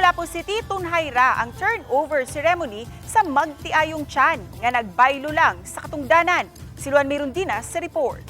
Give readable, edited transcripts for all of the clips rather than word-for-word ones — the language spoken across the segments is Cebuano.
Lapu-Lapu City, tunhay ra ang turnover ceremony sa magtiayong Chan nga nagbaylo lang sa katungdanan. Si Luan Mirundina sa report.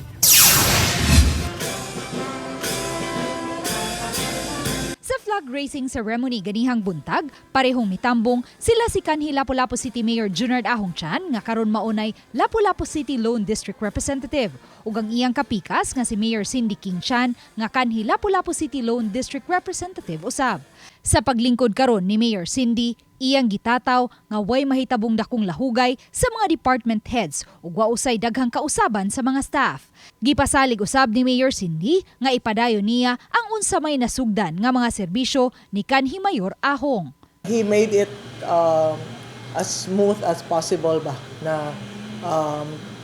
Sa flag raising ceremony ganihang buntag, parehong mitambong sila si kanhi Lapu-Lapu City Mayor Junard Ahong Chan nga karon maunay Lapu-Lapu City Lone District Representative ug ang iyang kapikas nga si Mayor Cindy King Chan nga kanhi Lapu-Lapu City Lone District Representative usab. Sa paglingkod karon ni Mayor Cindy, iyang gitataw nga way mahitabong dakong lahugay sa mga department heads ug wa usay daghang kausaban sa mga staff. Gipasalig usab ni Mayor Cindy nga ipadayon niya ang unsa may nasugdan nga mga serbisyo ni kanhi Mayor Ahong. He made it as smooth as possible ba na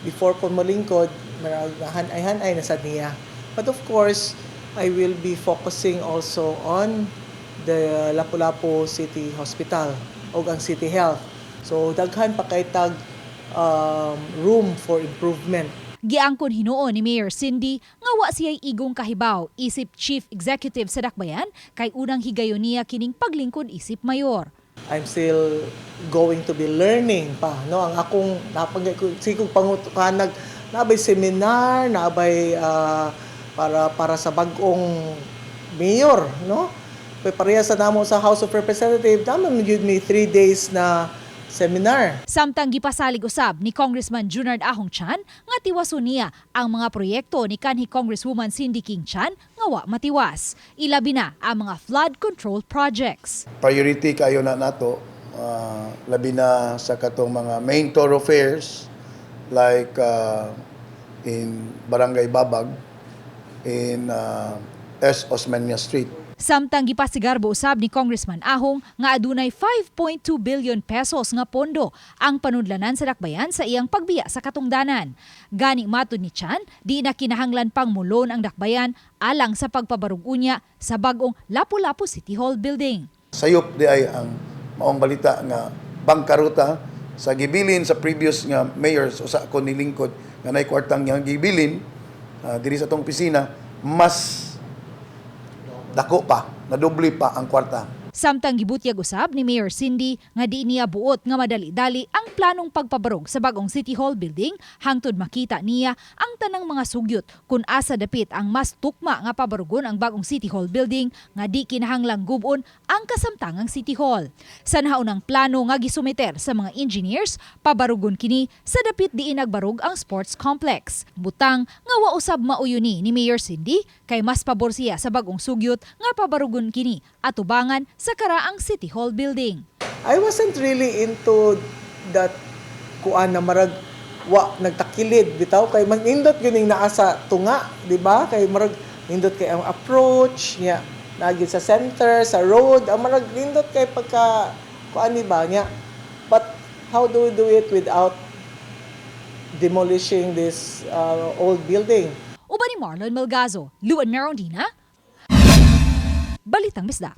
before ko malingkod, hanay-hanay na sad niya. But of course, I will be focusing also on the Lapu-Lapu City Hospital o ang City Health. So daghan pa kay tag room for improvement. Giangkon hinuon ni Mayor Cindy nga wa siya'y igong kahibaw isip Chief Executive sa Dakbayan kay unang higayon niya kining paglingkod isip mayor. I'm still going to be learning pa, no? Ang akong napag sikog pangutukanag, nabay seminar, nabay para sa bag-ong mayor, no? Kay pareha sa namo sa House of Representatives, naman gyud mi 3 days na seminar. Samtang gipasalig usab ni Congressman Junard Ahong Chan nga tiwason niya ang mga proyekto ni kanhi Congresswoman Cindy King Chan nga wa matiwas. Ilabi na ang mga flood control projects. Priority kayo na nato, labi na sa katong mga main thoroughfares like in Barangay Babag, in S. Osmeña Street. Samtang gipasigarbo usab ni Congressman Ahong nga adunay 5.2 billion pesos nga pondo ang panudlanan sa Dakbayan sa iyang pagbiya sa katungdanan. Gani matud ni Chan, di na kinahanglan pang mulon ang Dakbayan alang sa pagpabarug unya sa bag-ong Lapu-Lapu City Hall building. Sayop di ay ang maong balita nga bangkaruta sa gibilin sa previous nga mayors usa ko nilingkod nga nay kwartang yang gibilin diri sa atong opisina, mas dako pa, nadoble pa ang kwarta. Samtang gibutyag usab ni Mayor Cindy nga di niya buot nga madali-dali ang planong pagpabarog sa bagong City Hall building hangtod makita niya ang tanang mga sugyot kung asa dapit ang mas tukma nga pabarugon ang bagong City Hall building nga di kinahanglang gubon ang kasamtangang City Hall. Sa nahaunang plano nga gisumiter sa mga engineers, pabarugon kini sa dapit diin nagbarog ang sports complex. Butang nga wa usab mauyuni ni Mayor Cindy kay mas pabor siya sa bagong sugyot nga pabarugon kini atubangan sa karaang City Hall building. I wasn't really into that kuan na marag wa nagtakilid bitaw kay mas nindot gyud ning naa sa tunga, di ba? Kay marag nindot kay ang approach niya nagi sa center, sa road, ang marag nindot kay pagka kuan, di ba niya? But how do we do it without demolishing this old building? Uban ni Marlon Melgazo, Luan Merondina, Balitang Bisdak.